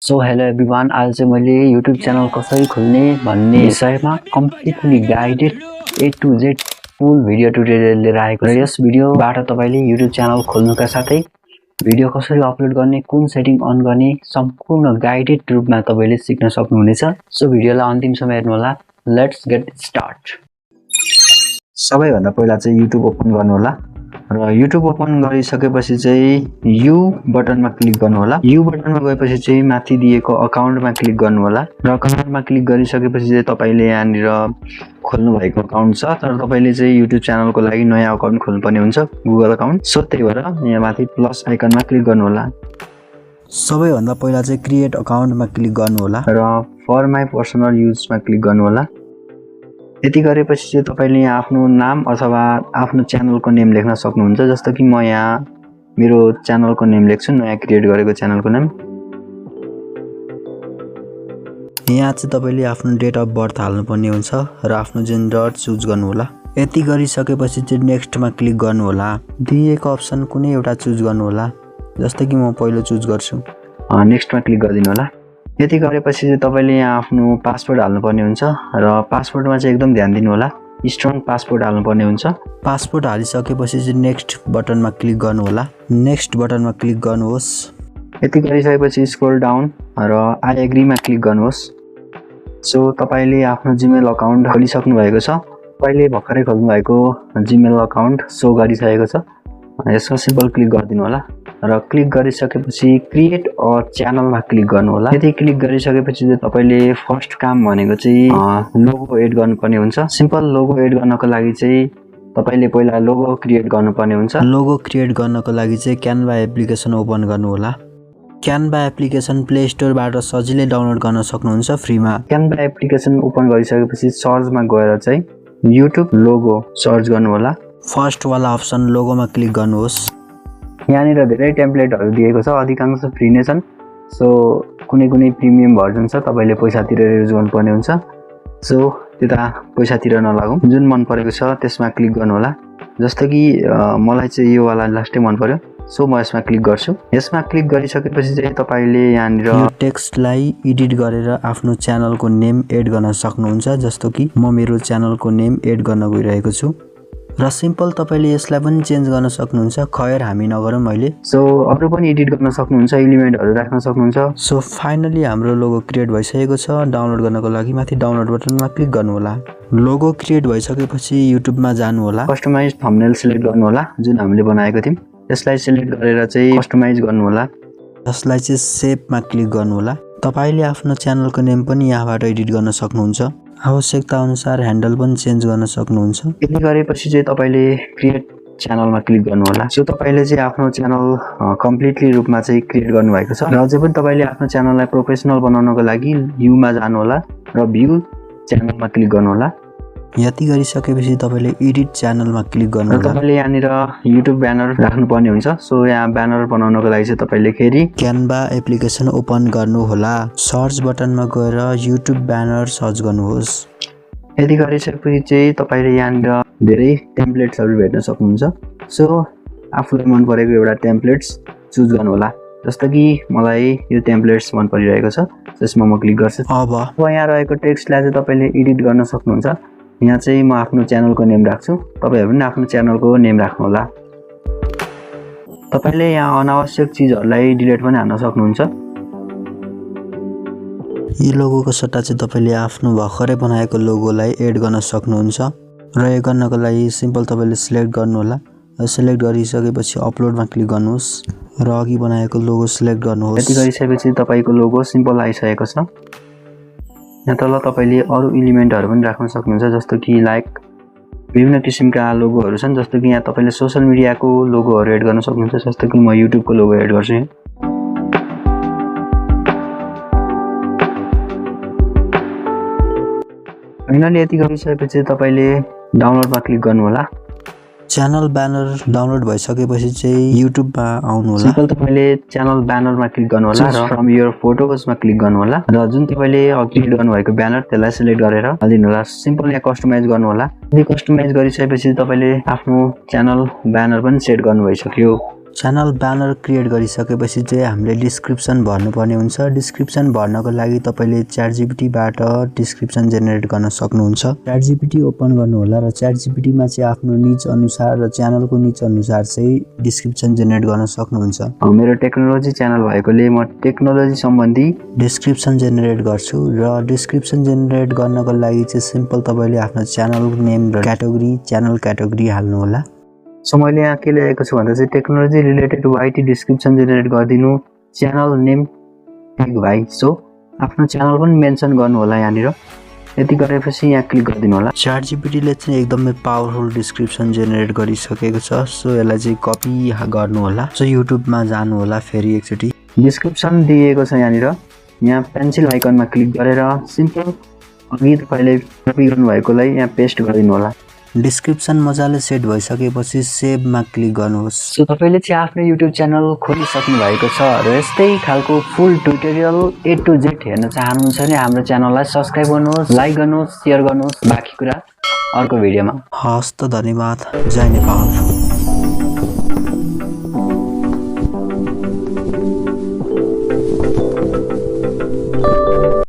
So hello everyone, आज चाहिँ मैले युट्युब च्यानल कसरी खोल्ने भन्ने विषयमा completely guided A to Z full video tutorial लिएर आएको छु। यस भिडियोबाट तपाईले युट्युब च्यानल खोल्नुका साथै भिडियो कसरी अपलोड गर्ने, कुन सेटिङ अन गर्ने सम्पूर्ण गाइडेड रूपमा तपाईले सिक्न सक्नुहुनेछ। सो भिडियोलाई अन्तिमसम्म हेर्नु होला। Let's get start. सबैभन्दा पहिला चाहिँ युट्युब ओपन गर्नु होला र युट्युब ओपन गरिसकेपछि चाहिँ यु बटनमा क्लिक गर्नु होला। यु बटनमा गएपछि चाहिँ माथि दिएको अकाउन्टमा क्लिक गर्नु होला र अकाउन्टमा क्लिक गरिसकेपछि चाहिँ तपाईले यहाँनिर खोल्नु भएको अकाउन्ट छ, तर तपाईले चाहिँ युट्युब च्यानलको लागि नयाँ अकाउन्ट खोल्नुपर्ने हुन्छ, गुगल अकाउन्ट। सो त्यही भएर यहाँ माथि प्लस आइकनमा क्लिक गर्नु होला। सबैभन्दा पहिला चाहिँ क्रिएट अकाउन्टमा क्लिक गर्नु होला र फर माई पर्सनल युजमा क्लिक गर्नु होला। यति गरेपछि चाहिँ तपाईले यहाँ आफ्नो नाम अथवा आफ्नो च्यानलको नेम लेख्न सक्नुहुन्छ। जस्तो कि म यहाँ मेरो च्यानलको नेम लेख्छु, नयाँ क्रिएट गरेको च्यानलको नाम। यहाँ चाहिँ तपाईले आफ्नो डेट अफ बर्थ हाल्नुपर्ने हुन्छ र आफ्नो जेन्डर चुज गर्नु होला। यति गरिसकेपछि चाहिँ नेक्स्टमा क्लिक गर्नु होला। दिएको अप्सन कुनै एउटा चुज गर्नु होला। जस्तो कि म पहिलो चुज गर्छु, नेक्स्टमा क्लिक गरिदिनु होला। यति गरेपछि चाहिँ तपाईले यहाँ आफ्नो पासवर्ड हाल्नुपर्ने हुन्छ र पासवर्डमा चाहिँ एकदम ध्यान दिनु होला। स्ट्रङ पासवर्ड हाल्नुपर्ने हुन्छ। पासवर्ड हालिसकेपछि चाहिँ नेक्स्ट बटनमा क्लिक गर्नु होला। नेक्स्ट बटनमा क्लिक गर्नुहोस्। यति गरिसकेपछि स्क्रोल डाउन र आई एग्रीमा क्लिक गर्नुहोस्। सो तपाईले आफ्नो जीमेल अकाउन्ट खोलिसक्नु भएको छ। पहिले भर्खरै खोल्नु भएको जीमेल अकाउन्ट सो गरिसकेको छ। यसमा सिम्पल क्लिक गरिदिनु होला र क्लिक गरिसकेपछि क्रिएट अ च्यानलमा क्लिक गर्नु होला। यदि क्लिक गरिसकेपछि चाहिँ तपाईले फर्स्ट काम भनेको चाहिँ लोगो एड गर्नुपर्ने हुन्छ। सिम्पल लोगो एड गर्नको लागि चाहिँ तपाईले पहिला लोगो क्रिएट गर्नुपर्ने हुन्छ। लोगो क्रिएट गर्नको लागि चाहिँ क्यानभा एप्लिकेसन ओपन गर्नु होला। क्यानभा एप्लिकेसन प्ले स्टोरबाट सजिलै डाउनलोड गर्न सक्नुहुन्छ फ्रीमा। क्यानभा एप्लिकेसन ओपन गरिसकेपछि सर्चमा गएर चाहिँ युट्युब लोगो सर्च गर्नु होला। फर्स्ट वाला अप्सन लोगोमा क्लिक गर्नुहोस्। यहाँनिर धेरै टेम्प्लेटहरू दिएको छ, अधिकांश फ्री नै छन्। सो कुनै कुनै प्रिमियम भर्जन छ, तपाईले पैसा तिरेर युज गर्नुपर्ने हुन्छ। सो त्यता पैसा तिर नलागौँ। जुन मन परेको छ त्यसमा क्लिक गर्नु होला। जस्तो कि मलाई चाहिँ यो वाला लास्टै मन पर्यो, सो म यसमा क्लिक गर्छु। यसमा क्लिक गरिसकेपछि चाहिँ तपाईले यहाँनिर यो टेक्स्टलाई एडिट गरेर आफ्नो च्यानलको नेम एड गर्न सक्नुहुन्छ। जस्तो कि म मेरो च्यानलको नेम एड गर्न गइरहेको छु र सिम्पल तपाईले यसलाई पनि चेन्ज गर्न सक्नुहुन्छ। खैर हामी नगरौँ अहिले। सो अरु पनि एडिट गर्न सक्नुहुन्छ, एलिमेन्टहरु राख्न सक्नुहुन्छ। सो फाइनली हाम्रो लोगो क्रिएट भइसकेको छ। डाउनलोड गर्नको लागि माथि डाउनलोड बटनमा क्लिक गर्नु होला। लोगो क्रिएट भइसकेपछि युट्युबमा जानु होला। कस्टमाइज थम्बनेल सिलेक्ट गर्नु होला, जुन हामीले बनाएको थियौं। यसलाई सिलेक्ट गरेर चाहिँ कस्टमाइज गर्नु होला। यसलाई चाहिँ सेभमा क्लिक गर्नु होला। तपाईले आफ्नो च्यानलको नेम पनि यहाँबाट एडिट गर्न सक्नुहुन्छ। आवश्यकता अनुसार ह्यान्डल पनि चेन्ज गर्न सक्नुहुन्छ। यति गरेपछि चाहिँ तपाईले क्रिएट च्यानलमा क्लिक गर्नु होला। सो तपाईले चाहिँ आफ्नो च्यानल कम्प्लिटली रूपमा चाहिँ क्रिएट गर्नु भएको छ र अझै पनि तपाईले आफ्नो च्यानललाई प्रोफेसनल बनाउनको लागि भ्यूमा जानु होला र भ्यू च्यानलमा क्लिक गर्नु होला। यति गरिसकेपछि तपाईले एडिट च्यानलमा क्लिक गर्नु होला। तपाईले यहाँनिर युट्युब ब्यानर राख्नुपर्ने हुन्छ। सो यहाँ ब्यानर बनाउनको लागि चाहिँ तपाईले फेरि क्यानभा एप्लिकेसन ओपन गर्नु होला। सर्च बटनमा गएर युट्युब ब्यानर सर्च गर्नुहोस्। यति गरिसकेपछि चाहिँ तपाईले यहाँनिर धेरै टेम्प्लेट्सहरु भेट्न सक्नुहुन्छ। सो आफुलाई मन परेको एउटा टेम्प्लेट्स चुज गर्नु होला। जस्तो कि मलाई यो टेम्प्लेट्स मन परिरहेको छ, त्यसमा म क्लिक गर्छु। अब यहाँ रहेको टेक्स्टलाई चाहिँ तपाईले एडिट गर्न सक्नुहुन्छ। यहाँ चाहिँ म आफ्नो च्यानलको नेम राख्छु, तपाईहरु पनि आफ्नो च्यानलको नेम राख्नु होला। तपाईले यहाँ अनावश्यक चीजहरुलाई डिलिट पनि हाल्न सक्नुहुन्छ। यो लोगोको सट्टा चाहिँ तपाईले आफ्नो भर्खरै बनाएको लोगोलाई एड गर्न सक्नुहुन्छ र यो गर्नको लागि सिम्पल तपाईले सिलेक्ट गर्नु होला। सिलेक्ट गरिसकेपछि अपलोडमा क्लिक गर्नुहोस् र अघि बनाएको लोगो सिलेक्ट गर्नुहोस्। यति गरिसकेपछि तपाईको लोगो सिम्पल आइसकेको छ। यहाँ तल तपाईले अरु एलिमेन्टहरु पनि राख्न सक्नुहुन्छ। जस्तो कि लाइक विभिन्न किसिमका लोगोहरु छन्। जस्तो कि यहाँ तपाईले सोशल मिडियाको लोगोहरु एड गर्न सक्नुहुन्छ। जस्तो कि म युट्युबको लोगो एड गर्छु। फाइनली यति गरिसकेपछि तपाईले डाउनलोडमा क्लिक गर्नु होला। च्यानल ब्यानर डाउनलोड भइसकेपछि चाहिँ युट्युबमा आउनु होला। सिम्पल तपाईले च्यानल ब्यानरमा क्लिक गर्नु होला र फ्रम योर फोटोजमा क्लिक गर्नु होला र जुन तपाईले क्रिएट गर्नुभएको ब्यानर त्यसलाई सिलेक्ट गरेर हालिदिनु होला। सिम्पल यहाँ कस्टमाइज गर्नु होला। यदि कस्टमाइज गरिसकेपछि तपाईले आफ्नो च्यानल ब्यानर पनि सेट गर्नु भइसक्यो। च्यानल ब्यानर क्रिएट गरिसकेपछि चाहिँ हामीले डिस्क्रिप्सन भर्नुपर्ने हुन्छ। डिस्क्रिप्सन भर्नको लागि तपाईले च्याटजीपीटीबाट डिस्क्रिप्सन जेनेरेट गर्न सक्नुहुन्छ। च्याटजीपीटी ओपन गर्नु होला र च्याटजीपीटीमा चाहिँ आफ्नो निज अनुसार र च्यानलको निज अनुसार चाहिँ डिस्क्रिप्सन जेनेरेट गर्न सक्नुहुन्छ। मेरो टेक्नोलोजी च्यानल भएकोले म टेक्नोलोजी सम्बन्धी डिस्क्रिप्सन जेनेरेट गर्छु र डिस्क्रिप्सन जेनेरेट गर्नको लागि चाहिँ सिम्पल तपाईले आफ्नो च्यानल नेम र च्यानल क्याटेगोरी हाल्नु होला। सो मैले यहाँ के लेखेको छु भन्दा चाहिँ टेक्नोलोजी रिलेटेड वाइटी डिस्क्रिप्सन जेनेरेट गरिदिनु, च्यानल नेम टेक भाइ। सो आफ्नो च्यानल पनि मेन्सन गर्नु होला यहाँनिर। यति गरेपछि यहाँ क्लिक गरिदिनु होला। च्याटजीपीटीले चाहिँ एकदमै पावरफुल डिस्क्रिप्सन जेनेरेट गरिसकेको छ। सो यसलाई चाहिँ कपी गर्नु होला। सो युट्युबमा जानु होला फेरि एकचोटि। डिस्क्रिप्सन दिएको छ यहाँनिर। यहाँ पेन्सिल आइकनमा क्लिक गरेर सिम्पल अघि तपाईले कपी गर्नुभएकोलाई यहाँ पेस्ट गरिदिनु होला। डिस्क्रिप्सन मजाले सेट भइसकेपछि सेभमा क्लिक गर्नुहोस्। सो तपाईले चाहिँ आफ्नो युट्युब च्यानल खोलिसक्नु भएको छ र यस्तै खालको फुल ट्युटोरियल A to Z हेर्न चाहनुहुन्छ भने हाम्रो च्यानललाई सब्स्क्राइब गर्नुहोस्, लाइक गर्नुहोस्, शेयर गर्नुहोस्। बाँकी कुरा अर्को भिडियोमा। हस् त, धन्यवाद। जय नेपाल।